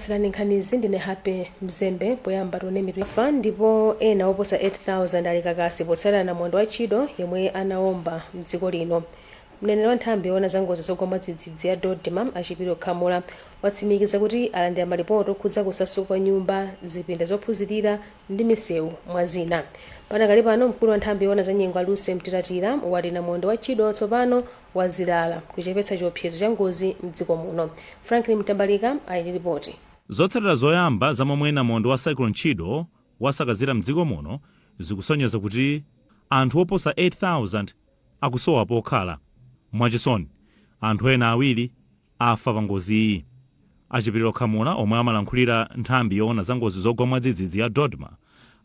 Okupatsirani nkhanizi ndine Happy Mzembe. Poyamba tione mitu afa ndipo ena oposa 8000 ali kakasi potsatira namondwe wa Chido yemwe anaomba mdziko lino. Mneneri wa nthambi yoona za ngozi zogwa mwadzidzidzi ya DoDMA, a Chipiliro Khamula, watsimikiza kuti alandira malipoti okhudza kusasuka kwa nyumba, zipinda zophunzirira ndi misewu mwa zina. Padakali pano, mkulu wa nthambi yoona za nyengo a Lucy Mtilatila wati namondwe wa Chido tsopano wazilala, kuchepetsa chiopsezo cha ngozi mdziko muno. Franklin Mtambalika ali ndi ripoti. Zotsatira zoyamba za momwe namondwe wa Cyclone Chido wasakazira mdziko muno zikusonyeza kuti anthu oposa 8,000 akusowa pokhala. Mwachisoni, anthu ena awiri afa pa ngoziyi. A Chipiliro Khamula omwe amalankhulira nthambi yoona za ngozi zogwa mwadzidzidzi ya DoDMA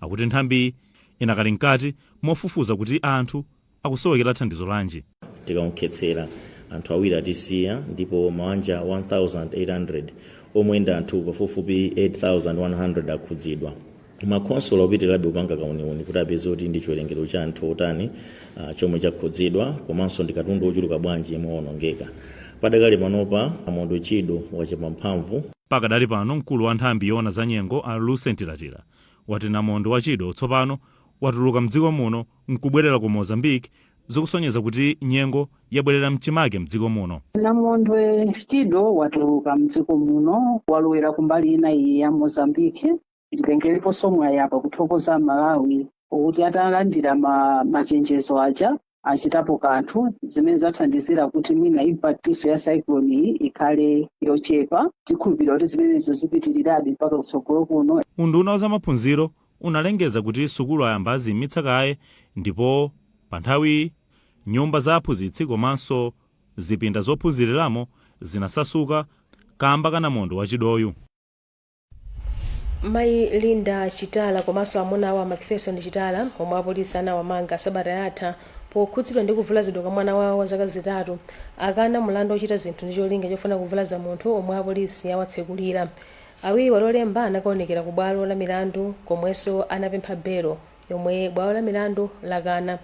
akuti nthambiyi inakali mkati mofufuza kuti anthu akusowekera thandizo lanji. Tikaonkhetsera, anthu awiri atisiya ndipo mawanja 1800 omwe ndi anthu pafupifupi 8100 akhudzidwa. Makhonsolo akupitirirabe kupanga kauniuni kuti apeze kuti ndi chiwerengero cha anthu otani chomwe chakhudzidwa komanso ndi katundu wochuluka bwanji yemwe waonongeka. Padakali panopa namondwe Chido wachepa mphamvu. Pakadali pano, mkulu wa nthambi yoona za nyengo a Lucy Mtilatila wati namondwe wa Chido tsopano watuluka mdziko muno nkubwerera ku Mozambique, zikusonyeza kuti nyengo yabwerera mchimake mdziko muno. Namondwe Chido watuluka mdziko muno, walowera kumbali ina iyi ya Mozambique. Nditengereponso mwayi apa kuthokoza Malawi kuti atalandira machenjezo aja achitapo kanthu, zimene zathandizira kuti mwina impact ya cyclone iyi ikhale yochepa. Tikhulupirira kuti zimenezo zipitirirabe mpaka kutsogolo kuno. Unduna wa zamaphunziro unalengeza kuti sukulu ayamba aziyimitsa kaye ndipo pa nthawiyi nyumba za aphunzitsi komanso zipinda zophunziriramo zinasasuka kamba ka namondwe wa Chidoyu. Mayi Linda Chitala komanso amuna awo a Macpherson Chitala, omwe apolisi anawamanga sabata yatha pokhudzidwa ndi kuvulazidwa kwa mwana wawo wa zaka 3, akana mlandu ochita zinthu ndi cholinga chofuna kuvulaza munthu omwe apolisi awatsekulira. Awiriwa Lolemba anakaonekera ku bwalo la milandu komwenso anapempha belo yomwe bwalo la milandu lakana.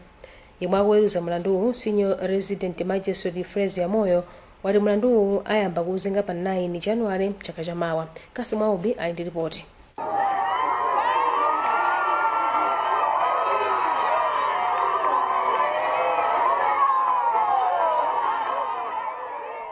Yemwe akuweruza mlanduwu, Senior Resident Magistrate Frazier Moyo, wati mlanduwu ayamba kuuzenga pa 9 January chaka cha mawa. Kasim Aubi ali ndi ripoti.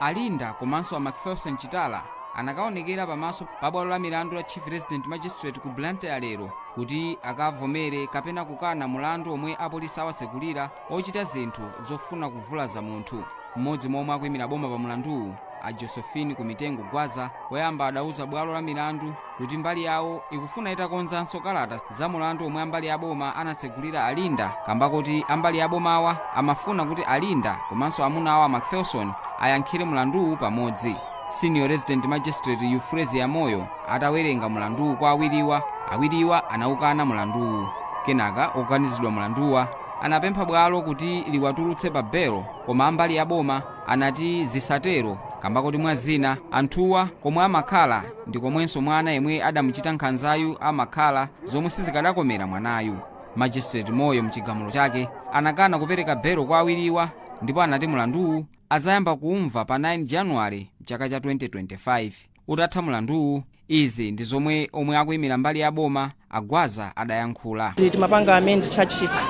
A Linda komanso a Macpherson Chitala anakaonekera pamaso pa bwalo la milandu la Chief Resident Magistrate ku Blantyre lero kuti akavomere kapena kukana mulandu omwe apolisi awatsekulira ochita zinthu zofuna kuvulaza munthu. Mmodzi mwa omwe akuimira boma pa mulanduwu, a Josephine Kumitengo Gwaza, poyamba adauza bwalo la milandu kuti mbali yawo ikufuna itakonzanso kalata za mulandu omwe ambali ya boma anatsegulira a Linda kamba koti ambali ya bomawa amafuna kuti a Linda komanso amuna awo a Macpherson ayankhire mulanduwu pamodzi. Senior Resident Magistrate Euphrasia Moyo atawerenga mulanduwu kwa awiriwa, awiriwa anaukana mulanduwu. Kenaka oganizidwa mulanduwa anapempha bwalo kuti liwatulutse pa belo, koma ambali ya boma anati zisatero kamba koti mwa zina anthuwa komwe amakhala ndi komwenso mwana yemwe adamuchita nkhanzayu amakhala, zomwe sizikadakomera mwanayu. Magistrate Moyo mchigamulo chake anakana kupereka belo kwa awiriwa ndipo anati mulanduwu adzayamba kuumva pa 9 January mchaka cha 2025. Utatha mulanduwu, izi ndi zomwe omwe akuimira mbali ya boma a Gwaza adayankhula. Timapanga amend charge sheet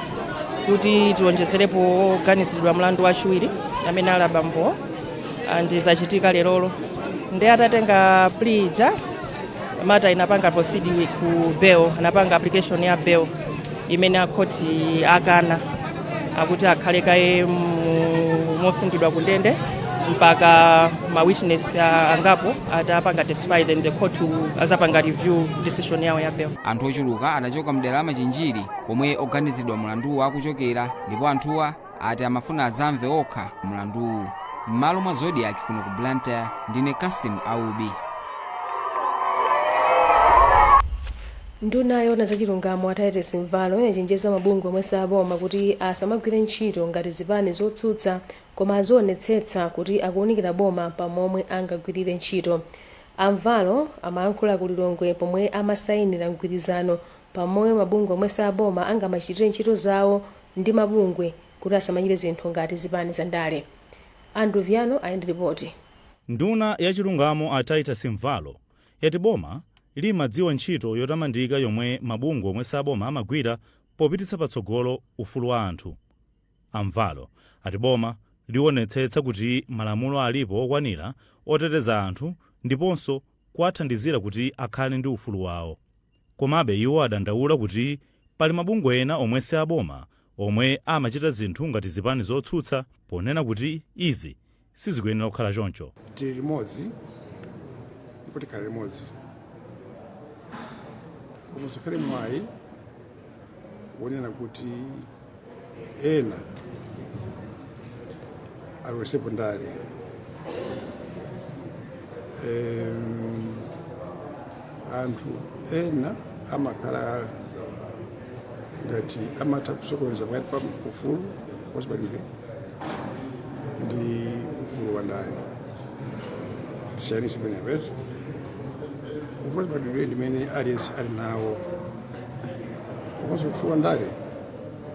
kuti tionjezerepo oganiziridwa mlandu wachiwiri amene ali abambo, and zachitika lerolo. Ndi atatenga plea ija, matter inapanga proceed ku bail, anapanga application ya bail imene akhoti akana, akuti akhale kaye mosungidwa ku ndende mpaka ma witness angapo atapanga testify, then the court azapanga review decision yawo ya bail. Anthu ochuluka adachoka mdera la Machinjiri komwe oganizidwa mulanduwu akuchokera, ndipo anthuwa ati amafuna adzamve okha mulanduwu. M'malo mwa Zodiak kuno ku Blantyre, ndine Kasim Aubi. Nduna yoona zachilungamo a Titus Mvalo yachenjeza mabungwe omwe saboma kuti asamagwire ntchito ngati zipani zotsutsa, koma azionetsetsa kuti akuwunikira boma pa momwe angagwirire ntchito. A Mvalo amayankhula ku Lilongwe pomwe amasayinira mgwirizano pa momwe mabungwe omwe saboma angamachitire ntchito zawo ndi mabungwe kuti asamachite zinthu ngati zipani za ndale. Andrew Viano ali ndi ripoti. Nduna ya chilungamo a Titus Mvalo Yati boma limadziwa ntchito yotamandika yomwe mabungwe omwe saboma amagwira popititsa patsogolo ufulu wa anthu. A Mvalo ati boma liwonetsetsa kuti malamulo alipo okwanira oteteza anthu ndiponso kuwathandizira kuti akhale ndi ufulu wawo. Komabe iwo adandaula kuti pali mabungwe ena omwe si aboma omwe amachita zinthu ngati zipani zotsutsa, ponena kuti izi sizikuyenera kukhala choncho. Tili limodzi ndipo tikhala limodzi, koma usakhale mwayi wonena kuti ena alowesepo ndale. Anthu ena amakhala ngati amatha kusokoneza pakati pa ufulu wachibadwidwe ndi ufulu wa ndale. Tisiyanise penepetu. Ufulu wachibadwidwe ndimene aliyense ali nawo, komanso ufulu wa ndale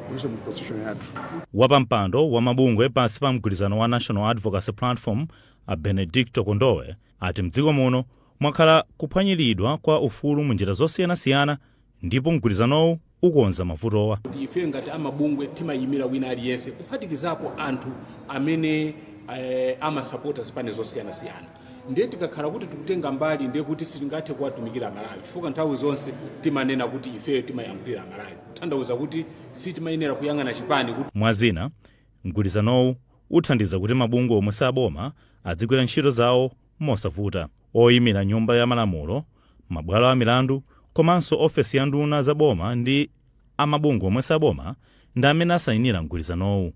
ulinso mu constitution yathu. Wapampando wa mabungwe pansi pa mgwirizano wa National Advocacy Platform, a Benedicto Kondowe, ati mdziko muno mwakhala kuphwanyiridwa kwa ufulu mu njira zosiyanasiyana ndipo mgwirizanowu ukonza mavutowa. Kuti ife ngati amabungwe timayimira wina aliyense, kuphatikizapo anthu amene amasapota zipani zosiyanasiyana. Ndiye tikakhala kuti tikutenga mbali, ndiye kuti sitingathe kuwatumikira Amalawi, chifukwa nthawi zonse timanena kuti ifeyo timayankhulira Amalawi, kutanthauza kuti sitimayenera kuyang'ana chipani kuti Mwazina, mgwirizanowu uthandiza kuti mabungwe omwe saboma adzigwira ntchito zawo mosavuta. Oyimira Nyumba ya Malamulo, mabwalo a milandu komanso ofesi ya nduna za boma ndi amabungwe omwe saboma ndi amene asayinira mgwirizanowu.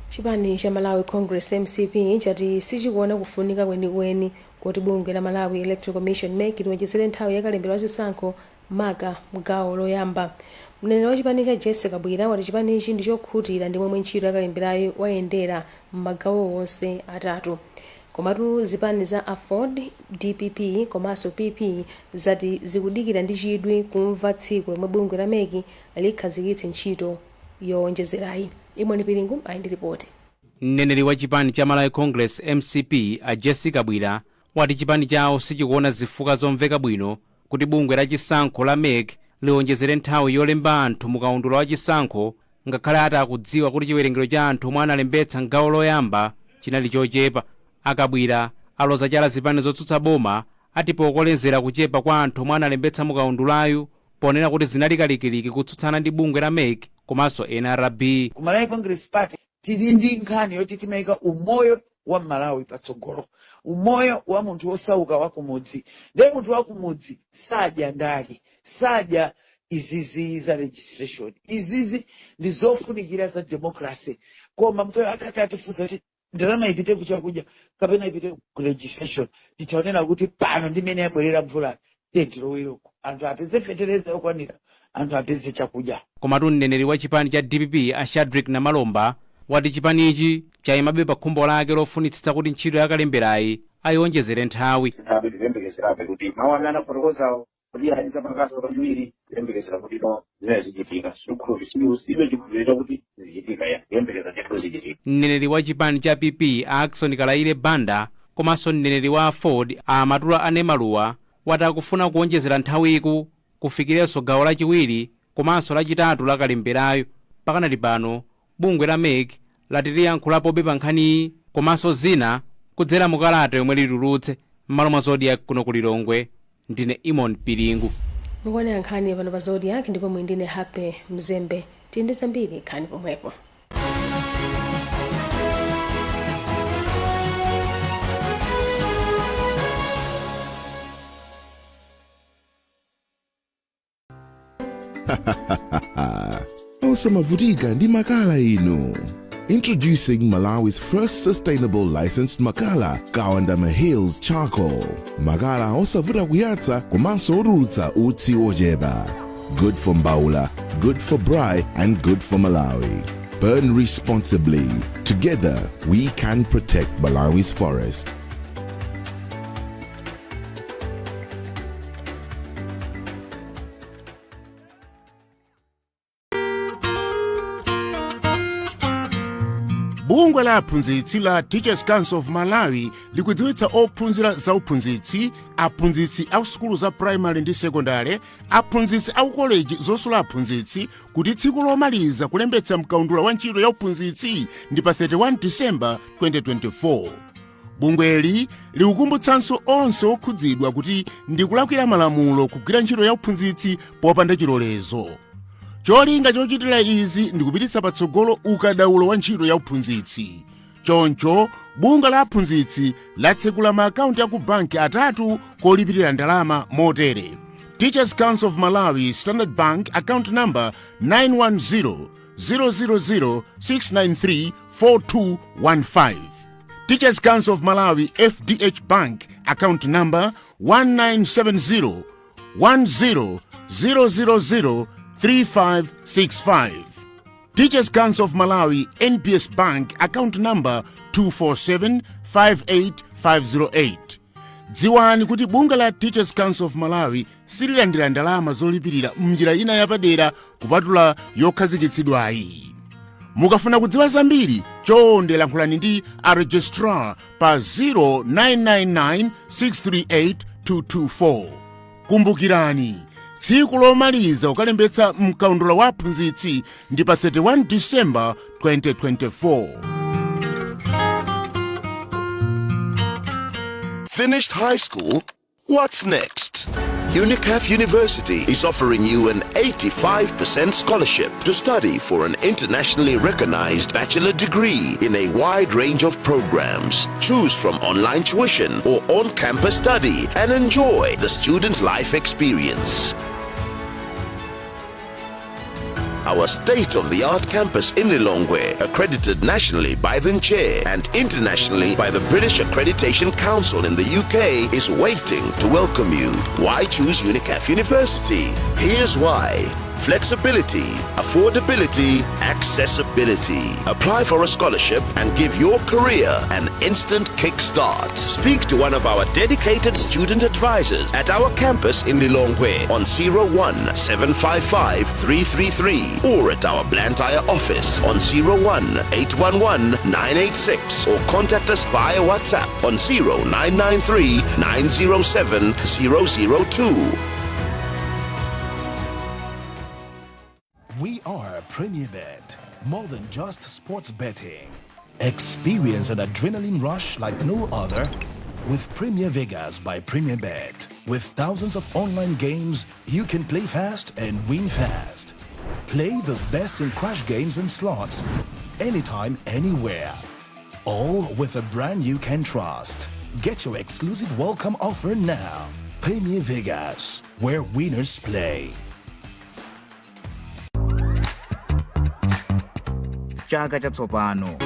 Chipani cha Malawi Congress, MCP, chati sichikuona kufunika kwenikweni kuti bungwe la Malawi Electoral Commission, MEC, liwonjezere nthawi ya kalembera wa zisankho, maka mgawo loyamba. Mneneri wa chipani cha Jessie Kabwila wati chipanichi ndi chokhutira ndi momwe ntchito ya kalemberayo wayendera m'magawo onse atatu. Komatu zipani za AFORD, DPP komanso PP zati zikudikira ndi chidwi kumva tsiku lomwe bungwe la MEC likhazikitse ntchito yowonjezerayi. Imoni Piringu ali ndi ripoti. Mneneri wa chipani cha Malawi Congress, MCP, a Jessie Kabwila, wati chipani chawo sichikuona zifukwa zomveka bwino kuti bungwe la chisankho la MEC liwonjezere nthawi yolemba anthu mukaundula wa chisankho, ngakhale ati akudziwa kuti chiwerengero cha anthu omwe analembetsa mgawo loyamba chinali chochepa. A Kabwila aloza chala zipani zotsutsa boma, ati pokolezera kuchepa kwa anthu omwe analembetsa mukaundulayu, ponena kuti zinali kalikiliki kutsutsana ndi bungwe la MEC komanso NRB. Ku Malawi Congress Party tili ndi nkhani yoti timayika umoyo wa Malawi patsogolo, umoyo wa munthu wosauka wa kumudzi. Ndiye munthu wa kumudzi sadya ndale, sadya izizi za registration. Izizi ndi zofunikira za democracy, koma mtu akati atifunsa kuti ndalama ipite kuchakudya kapena ipite ku registration, titaonera kuti pano ndimene yabwerera mvula, tiye tilowere uko, anthu apeze fetereza yokwanira, anthu apeze chakudya. Komatu mneneri wa chipani cha DPP, a Shadrick Namalomba, wati chipanichi chayimabe pa khumbo lake lofunitsitsa kuti ntchito yakalemberayi ayiwonjezere nthawi. Nthawi tikuyembekezerabe kuti mawu amene anafotokozawo kuti ayiza pakaso kachiwiri, kuyembekezera kuti no zimene zichitika. Silibe chikhulupiriro chakuti zichitika ya kuyembekeza ndithu zichitika. Mneneri wa chipani cha PP, a Akson Kalaile Banda, komanso mneneri wa AFORD, a Amatula Anemaluwa, wati akufuna kuwonjezera nthawiku kufikirenso gawo lachiwiri komanso lachitatu la kalemberayo. Pakanali pano bungwe la MEC lati liyankhulapobe pa nkhaniyi komanso zina kudzera mukalata yomwe litulutse. M'malo mwa Zodiak kuno ku Lilongwe, ndine Imon Piringu. Mukuonera nkhani pano pa Zodiak ndipo muli ndine Happy Mzembe. Tili ndi zambiri, nkhani pomwepo. Osamavutika ndi makala inu. Introducing Malawi's first sustainable licensed makala, Kawandama Hills Charcoal. Makala osavuta kuyatsa komanso otulutsa utsi ochepa. Good for mbaula, good for braai and good for Malawi. Burn responsibly. Together we can protect Malawi's forest. Bungwe la aphunzitsi la Teachers Council of Malawi likudziwitsa ophunzira za uphunzitsi, aphunzitsi a sukulu za primary ndi sekondale, aphunzitsi a ukoleji zosula aphunzitsi kuti tsiku lomaliza kulembetsa mkaundula wa ntchito ya uphunzitsi ndi pa 31 Disemba 2024. Bungweli likukumbutsanso onse okhudzidwa kuti ndikulakwira malamulo kugwira ntchito ya uphunzitsi popanda chilolezo. Cholinga chochitira izi ndikupititsa patsogolo ukadaulo wa ntchito ya uphunzitsi. Choncho bungwe la aphunzitsi latsekula maakaunti aku banki atatu kolipirira ndalama motere: Teachers Council of Malawi, Standard Bank, account number 910 000 693 4215. Teachers Council of Malawi, FDH Bank, account number 1970 10 000 3565. Teachers Council of Malawi, NBS Bank, account number 247 58508. Dziwani kuti bungwe la Teachers Council of Malawi sililandira ndalama zolipirira mnjira ina yapadera kupatula yokhazikitsidwayi. Mukafuna kudziwa zambiri, chonde lankhulani ndi a registrar pa 0999 638 224. Kumbukirani, tsiku lomaliza kukalembetsa mkaundula wa aphunzitsi ndi pa 31 Disemba 2024. Finished high school? What's next? UNICAF University is offering you an 85% scholarship to study for an internationally recognized bachelor degree in a wide range of programs. Choose from online tuition or on-campus study and enjoy the student life experience. Our state-of-the-art campus in Lilongwe, accredited nationally by the Chair and internationally by the British Accreditation Council in the UK, is waiting to welcome you. Why choose UNICAF University? Here's why. Flexibility, affordability, accessibility. Apply for a scholarship and give your career an instant kickstart. Speak to one of our dedicated student advisors at our campus in Lilongwe on 01 755 333 or at our Blantyre office on 01 811 986 or contact us via WhatsApp on 0993 907 002. We are Premier Bet, more than just sports betting. Experience an adrenaline rush like no other with Premier Vegas by Premier Bet. With thousands of online games, you can play fast and win fast. Play the best in crash games and slots, anytime, anywhere. All with a brand you can trust. Get your exclusive welcome offer now. Premier Vegas, where winners play. Chaka chatsopano.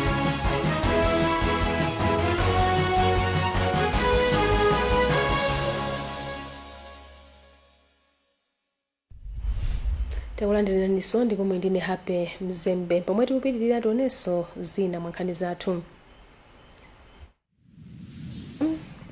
Takulandiraniso ndipo muli ndine Happy Mzembe. Pomwe tikupitirira, tionenso zina mwa nkhani zathu.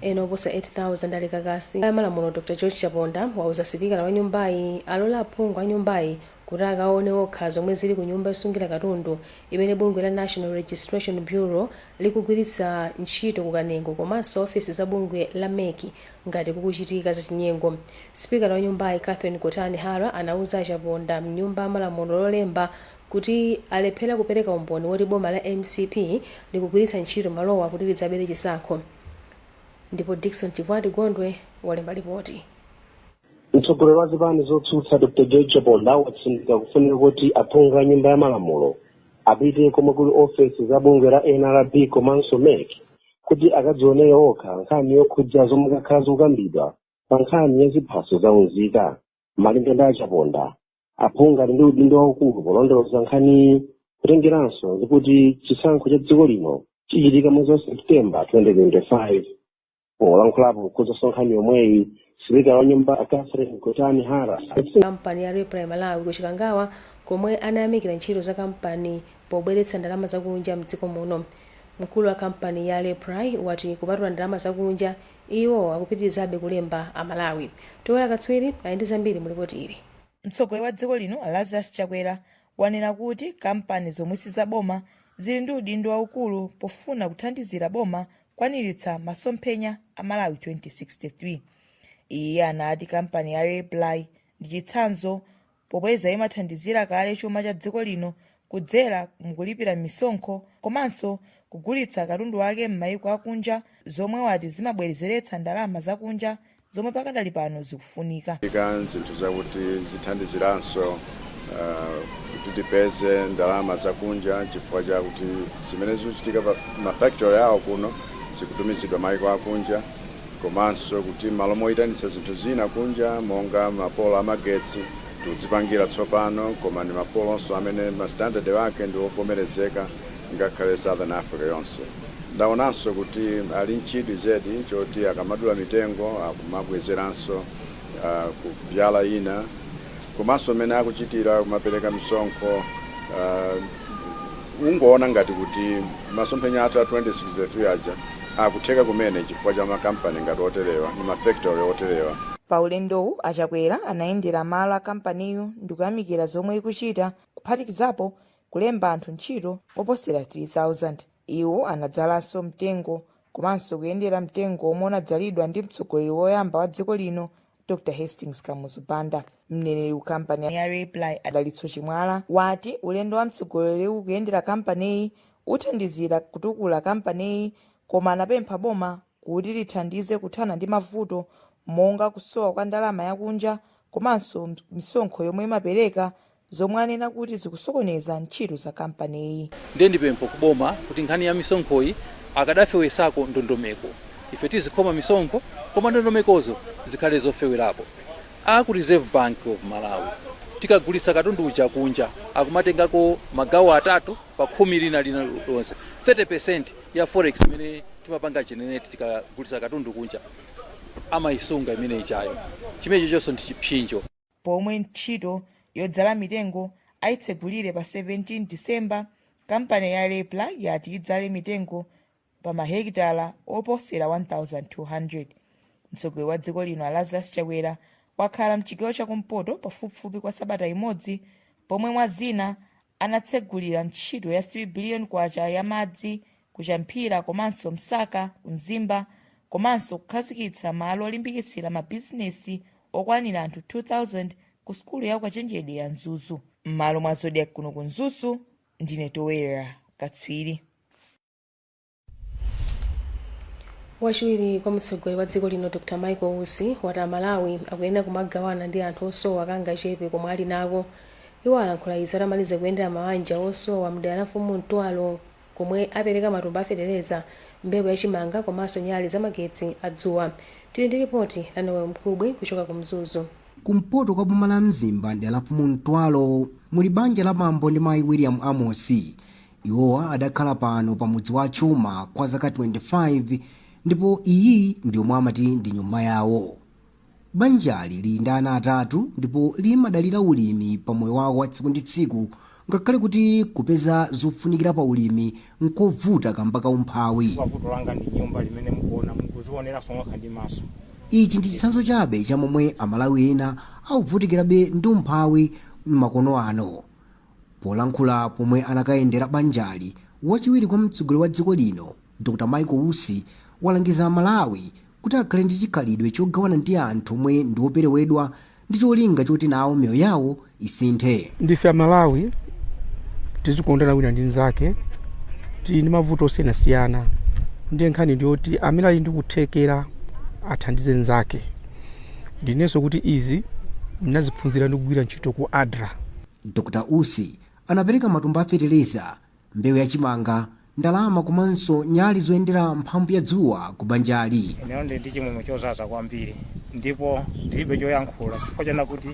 Ena oposa 8000 ali kakasi. Malamulo Dr George Chaponda wauza sipikala wa nyumbayi alola aphungu a nyumbayi kuti akaone okha zomwe zili ku nyumba yosungira katundu imene bungwe la National Registration Bureau likugwiritsa ntchito ku Kanengo komanso ofesi za bungwe la MEC ngati kukuchitika zachinyengo. Sipikala wa nyumbayi Catherine Gotani Hara anauza a Chaponda mnyumba ya malamulo Lolemba kuti alephera kupereka umboni woti boma la MCP likugwiritsa ntchito malowa kuti lidzabere chisankho. Ndipo Dickson Chivwati Gondwe walemba lipoti. Mtsogoleri wa zipani zotsutsa Dr George Chaponda watsindika kufunika kuti aphungu a nyumba ya malamulo apite komwe kuli ofesi za bungwe la NRB komanso MEC kuti akadzionere okha nkhani yokhudza zomwe zakhala zikukambidwa pa nkhani ya ziphaso za unzika. Malinga ndi a Chaponda, aphungu ali ndi udindo waukulu polondoloza nkhaniyi, kutengeranso ndi kuti chisankho cha dziko lino chichitika mwezi wa Septemba 2025. Polankhulapo kukhudzaso nkhani yomweyi, sipikala wa nyumba a Catherine Gotani Hara Kampani ya Raiply Malawi ku Chikangawa komwe anayamikira ntchito za kampani pobweretsa ndalama zakunja mdziko muno. Mkulu wa kampani ya Raiply wati kupatula ndalama zakunja, iwo akupitirizabe kulemba Amalawi. Towera Katswiri ali ndi zambiri mu lipoti ili. Mtsogoleri wa dziko lino Lazarus Chakwera wanena kuti kampani zomwe sizaboma zili ndi udindo waukulu pofuna kuthandizira boma kukwaniritsa masomphenya a Malawi 2063. Iye anati kampani ya Raiply ndi chitsanzo popeza imathandizira kale chuma cha dziko lino kudzera mukulipira misonkho komanso kugulitsa katundu wake m'mayiko akunja, zomwe wati zimabwezeretsa ndalama zakunja zomwe pakadali pano zikufunika. Ika zinthu zakuti zithandiziranso kuti tipeze ndalama zakunja, chifukwa chakuti zimene zikuchitika pa mafactory awo kuno zikutumizidwa maiko akunja, komanso kuti malo moyitanitsa zinthu zina kunja monga mapolo amagetsi tikudzipangira tsopano, koma ndi mapolonso amene ma standard wake ndi ovomerezeka ngakhale Southern Africa yonse. Ndaonanso kuti ali nchidwi zedi choti akamadula mitengo akumabwezeranso kubyala ina, komanso mmene akuchitira kumapereka misonkho, ungoona ngati kuti masomphenya athu a 2063 aja akutheka kumene chifukwa cha makampani ngati oterewa ndi mafactory oterewa. Pa ulendowu, Achakwera anayendera malo a kampaniyu ndikuyamikira zomwe ikuchita, kuphatikizapo kulemba anthu ntchito oposera 3000. Iwo anadzalanso mtengo komanso kuyendera mtengo omwe unadzalidwa ndi mtsogoleri woyamba wa dziko lino, Dr Hastings Kamuzu Banda. Mneneri ku kampani ya Raiply, Adalitso Chimwala, wati ulendo wa mtsogoleri kuyendera kampaniyi uthandizira kutukula kampaniyi, koma anapempha boma kuti lithandize kuthana ndi mavuto monga kusowa kwa ndalama yakunja komanso misonkho yomwe imapereka, zomwe anena kuti zikusokoneza ntchito za kampaniyi. Ndiye ndipempho kuboma kuti nkhani ya misonkhoyi akadafewesako ndondomeko. Ife tizikhoma misonkho, koma ndondomekozo zikhale zofewerapo. A ku Reserve Bank of Malawi, tikagulitsa katundu uja kunja akumatengako magawo 3 pa 10 lina lina lonse, 30% ya forex imene timapanga generate tikagulitsa katundu kunja amayisunga imene ichayo. Chimenecho chonso ndi chipsinjo. Pomwe ntchito yodzala mitengo ayitsegulire pa 17 Disemba, kampani ya Raiply yati idzale mitengo pa mahekitala oposera 1200. Mtsogoleri wa dziko lino a Lazarus Chakwera wakhala mchigawo chakumpoto pafupifupi kwa sabata imodzi, pomwe mwa zina anatsegulira ntchito ya 3 billion kwacha ya madzi ku Champhira komanso Msaka ku Mzimba, komanso kukhazikitsa malo olimbikitsira mabizinesi okwanira anthu 2000 ku sukulu ya ukachenjede ya Mzuzu. M'malo mwa Zodiak kuno ku Mzuzu, ndine Towera Katswiri. Wachiwiri kwa mtsogoleri wa dziko lino Dr Michael Usi wati Amalawi akuyenera kumagawana ndi anthu osowa kangachepe komwe ali nako. Iwo alankhula izi atamaliza kuyendera mabanja osowa mdera la Mfumu Mtwalo komwe apereka matumba a fetereza, mbewu ya chimanga komanso nyali zamagetsi a dzuwa. Tili ndi lipoti la Noel Mkubwi kuchoka ku Mzuzu. Kumpoto kwa boma la Mzimba, dera la Mfumu Mtwalo, muli banja la bambo ndi mayi William Amosi. Iwowa adakhala pano pa mudzi wa Chuma kwa zaka 25 ndipo iyi ndi yomwe amati ndi nyumba yawo. Banjali lili ndi ana 3 ndipo limadalira ulimi pa moyo wawo wa tsiku ndi tsiku, ngakhale kuti kupeza zofunikira pa ulimi nkovuta kamba ka umphawi. Vuto langa ndi nyumba limene mukuona, mukuzioneranso nokha ndi maso. Ichi ndi chitsanzo chabe cha momwe Amalawi ena akuvutikirabe ndi umphawi m'makono ano. Polankhula pomwe anakayendera banjali, wachiwiri kwa mtsogoleri wa dziko lino Dr Michael Usi walangiza Amalawi kuti akhale ndi chikhalidwe chogawana ndi anthu omwe ndi operewedwa ndi cholinga choti nawo miyoyo yawo isinthe. Ndife Amalawi, tizikondana wina ndi mnzake. Tili ndi mavuto osiyanasiyana, ndiye nkhani ndiyoti amene ali ndi kuthekera athandize mnzake. Ndinenso kuti izi ndinaziphunzira ndi kugwira ntchito ku ADRA. Dr Usi anapereka matumba a feteleza, mbewu ya chimanga, ndalama komanso nyali zoyendera mphamvu ya dzuwa ku banjali. Ineyo ndili ndi chimwemwe chozaza kwambiri ndipo ndilibe choyankhula chifukwa chana kuti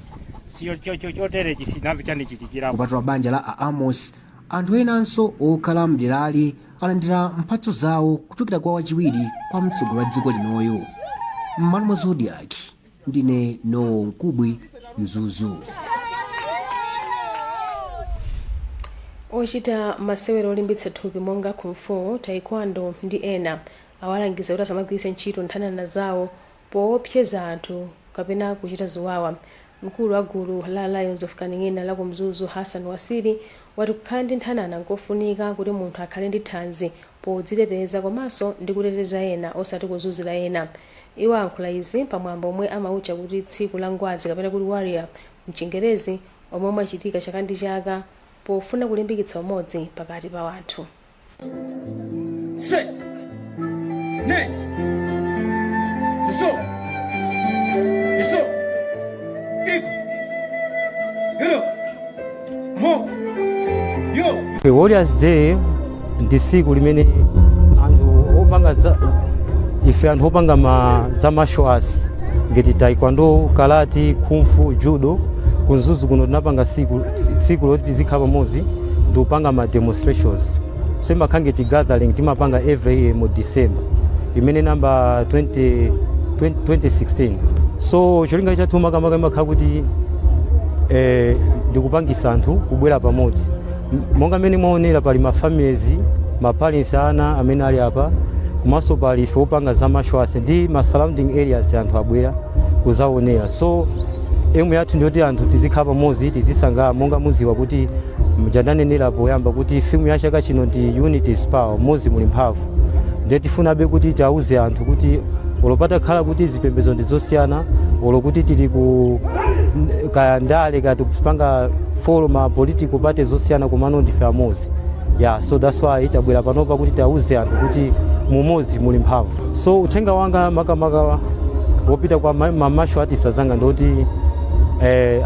choterechi chinambi chandichitikirapo. Kupatula banja la a Amos, anthu enanso okhala mderali alandira mphatso zawo kuchokera kwa wachiwiri kwa mtsogoleri wa dziko linoyo. M'malo mwa Zodiak, ndine Noel Mkubwi, Mzuzu. Ochita masewero olimbitsa thupi monga kung fu, taekwondo ndi ena awalangiza kuti asamagwiritse ntchito nthanana zawo poopseza anthu kapena kuchita ziwawa. Mkulu wa gulu la Lions of Kaning'ina la ku Mzuzu, Hassan Wasili, Wati kukhala ndi nthanana nkofunika kuti munthu akhale ndi thanzi podziteteza komanso ndi kuteteza ena, osati kuzunzira ena. Iwo ayankhula izi pamwambo omwe amautcha kuti tsiku la ngwazi, kapena kuti Warrior mchingerezi, omwe umachitika chaka ndi chaka pofuna kulimbikitsa umodzi pakati pa anthu. Set. Net. Iso. Iso. Iko. Hello. Ho. Yo. Warriors Day ndi tsiku limene anthu opanga za, ife anthu opanga ma, za martial arts ngati taekwondo, karate, kung fu, judo, ku Mzuzu kuno tinapanga tsiku loti tizikhala pamodzi ndikupanga ma demonstrations. So imakhala ngati gathering timapanga every year mu December imene namba 20, 20, 2016. So cholinga chathu makamaka imakhala kuti ndikupangisa anthu kubwera pamodzi. Monga mmene mwaonera, pali ma families, ma parents, ana amene ali apa, komanso pali ife opanga za martial arts ndi ma surrounding areas, anthu abwera kuzaonera. So aim yathu ndiyoti anthu tizikhala pamodzi, tizisangalala. Monga muziwa kuti mjandanenera poyamba kuti theme ya chaka chino ndi "Unity is power", mmodzi muli mphamvu. Ndiye tifunabe kuti tiauze anthu kuti olo patakhala kuti zipembedzo ndi zosiyana, olo kuti tili ku kaya ndale, kaya tikupanga follow ma political parties zosiyana, komano ndife amodzi. Yeah, so that's why tabwera panopa kuti tiauze anthu kuti mumodzi muli mphamvu. So uthenga wanga makamaka wopita kwa ma martial artists azanga ndoti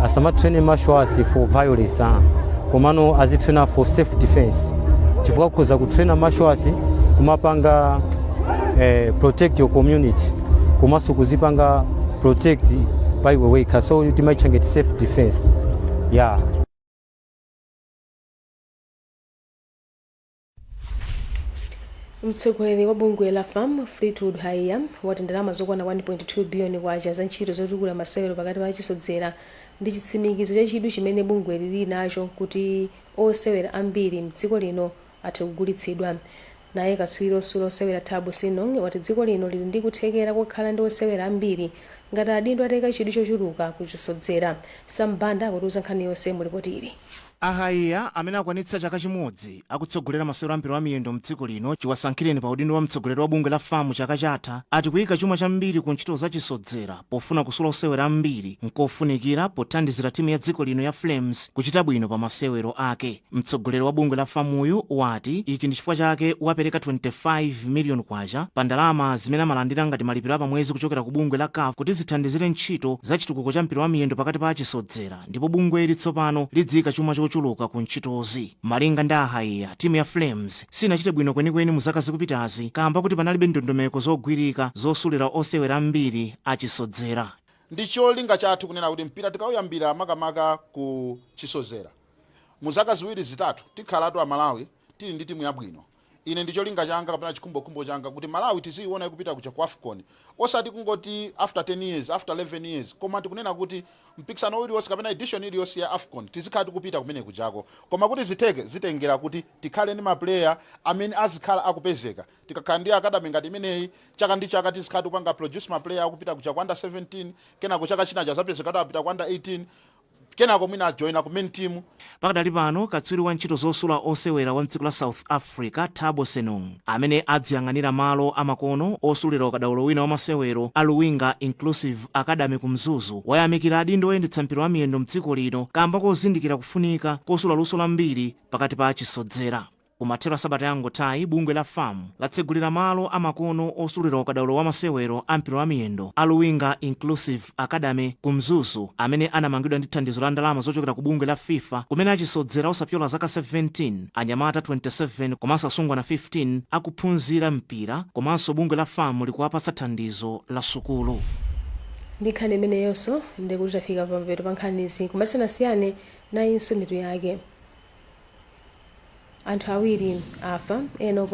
asamatrain martial arts for violence, komano azitraina for self defense, chifukwa kukhoza kutraina martial arts kumapanga protect your community komanso kuzipanga protect pa iwe wekha. So timaitcha ngati self defense, yeah. Mtsogoleri wa bungwe la FAM, Fleetwood Haiya, wati ndalama zokwana 1.2 biliyoni kwacha za ntchito zotukula masewero pakati pa achisodzera ndi chitsimikizo cha chidwi chimene bungwe lili nacho kuti osewera ambiri mdziko lino athe kugulitsidwa. Naye katswiri osula osewera Thabo Senong wati dziko lino lili ndi kuthekera kokhala ndi osewera ambiri ngati adindo atayika chidwi chochuluka kuchisodzera. Sambanda akutiuza nkhani yonse mu ripoti ili. A Haiya, amene akwanitsa chaka chimodzi akutsogolera masewero a mpira wa miyendo mdziko lino chiwasankhireni pa udindo wa mtsogoleri wa bungwe la FAM chaka chatha, ati kuyika chuma chambiri ku ntchito zachisodzera pofuna kusula osewera ambiri nkofunikira pothandizira timu ya dziko lino ya Flames kuchita bwino pa masewero ake. Mtsogoleri wa bungwe la FAMuyu wati ichi ndi chifukwa chake wapereka 25 million kwacha pa ndalama zimene amalandira ngati malipiro apamwezi kuchokera ku bungwe la CAF kuti zithandizire ntchito za chitukuko cha mpira wa miyendo pakati pa achisodzera, ndipo bungweli tsopano lidziyika chuma chochuluka ku ntchitozi. Malinga ndi a Haiya, timu ya Flames sinachite bwino kwenikweni mu zaka zikupitazi kamba kuti panalibe ndondomeko zogwirika zosulira osewera ambiri achisodzera. Ndi cholinga chathu kunena kuti mpira tikauyambira makamaka ku chisodzera, mu zaka 2 3 tikhalatu Amalawi tili ndi timu yabwino. Ine ndi cholinga changa kapena chikhumbokhumbo changa kuti Malawi tiziyiona ikupita kuja ku AFCON, osati kungoti after 10 years, after 11 years, koma tikunena kuti mpikisano uliwonse kapena edition iliyonse ya AFCON tizikhala tikupita kumene kujako. Koma kuti zitheke, zitengera kuti tikhale ndi maplayer amene azikhala akupezeka. Tikakhala ndi academy ngati imeneyi, chaka ndi chaka tizikhala tikupanga produce maplayer akupita kuja ku under 17, kenako chaka china chazapezeka kuti apita ku under 18, kenako mwina ajoina ku main team. Pakadali pano, katswiri wa ntchito zosula osewera wa mdziko la South Africa, Thabo Senong, amene adziyang'anira malo amakono osulira ukadaulo wina wa masewero a Luwinga Inclusive Academy ku Mzuzu, wayamikira adindo oyendetsa mpira wa miyendo mdziko lino kamba kozindikira kufunika kosula luso lambiri pakati pa achisodzera. Kumathero a sabata yangothayi, bungwe la FAM latsegulira malo amakono osulira ukadaulo wa masewero a mpira wa miyendo a Luwinga Inclusive Academy ku Mzuzu, amene anamangidwa ndi thandizo la ndalama zochokera ku bungwe la FIFA, kumene achisodzera osapyola zaka 17, anyamata 27 komanso asungwana 15 akuphunzira mpira, komanso bungwe la FAM likuwapatsa thandizo la sukulu. Ndi nkhani imeneyonso ndikuti tafika pamapeto pa nkhanizi. Koma tisanasiyane, nayinso mitu yake. Anthu awiri afa, ena oposa